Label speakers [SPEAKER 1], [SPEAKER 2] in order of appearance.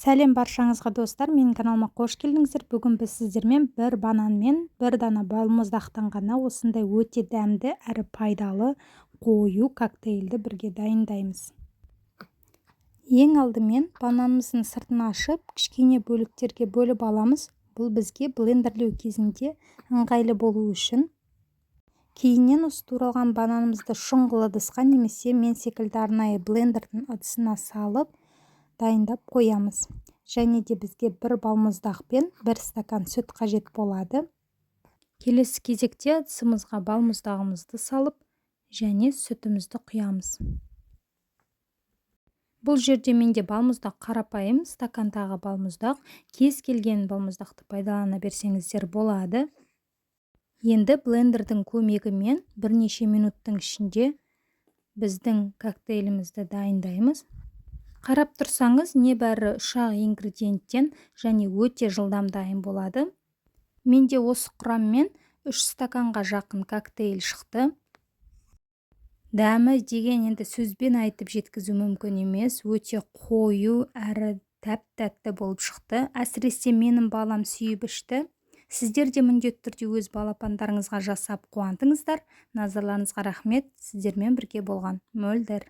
[SPEAKER 1] Сәлем баршаңызға, достар! Менің каналыма қош келдіңіздер! Бүгін біз сіздермен бір банан мен бір дана балмұздақтан ғана осындай өте дәмді әрі пайдалы қою коктейльді бірге дайындаймыз. Ең алдымен бананымыздың сыртын ашып, кішкене бөліктерге бөліп аламыз. Бұл бізге блендерлеу кезінде ыңғайлы болу үшін. Кейіннен осы туралған бананымызды шұңғыл ыдысқа немесе мен секілді арнайы блендердің ыдысына салып дайындап қоямыз. Және де бізге бір балмұздақ пен бір стакан сүт қажет болады. Келесі кезекте ыдысымызға балмұздағымызды салып және сүтімізді құямыз. Бұл жерде менде балмұздақ қарапайым стакандағы балмұздақ. Кез келген балмұздақты пайдалана берсеңіздер болады. Енді блендердің көмегімен бірнеше минуттың ішінде біздің коктейлімізді дайындаймыз. Қарап тұрсаңыз, небәрі үш-ақ ингредиенттен және өте жылдам дайын болады. Менде осы құраммен 3 стаканға жақын коктейль шықты. Дәмі деген енді сөзбен айтып жеткізу мүмкін емес, өте қою әрі тәп-тәтті болып шықты. Әсіресе менің балам сүйіп ішті. Сіздер де міндетті түрде өз балапандарыңызға жасап қуантыңыздар. Назарларыңызға рахмет! Сіздермен бірге болған Мөлдір.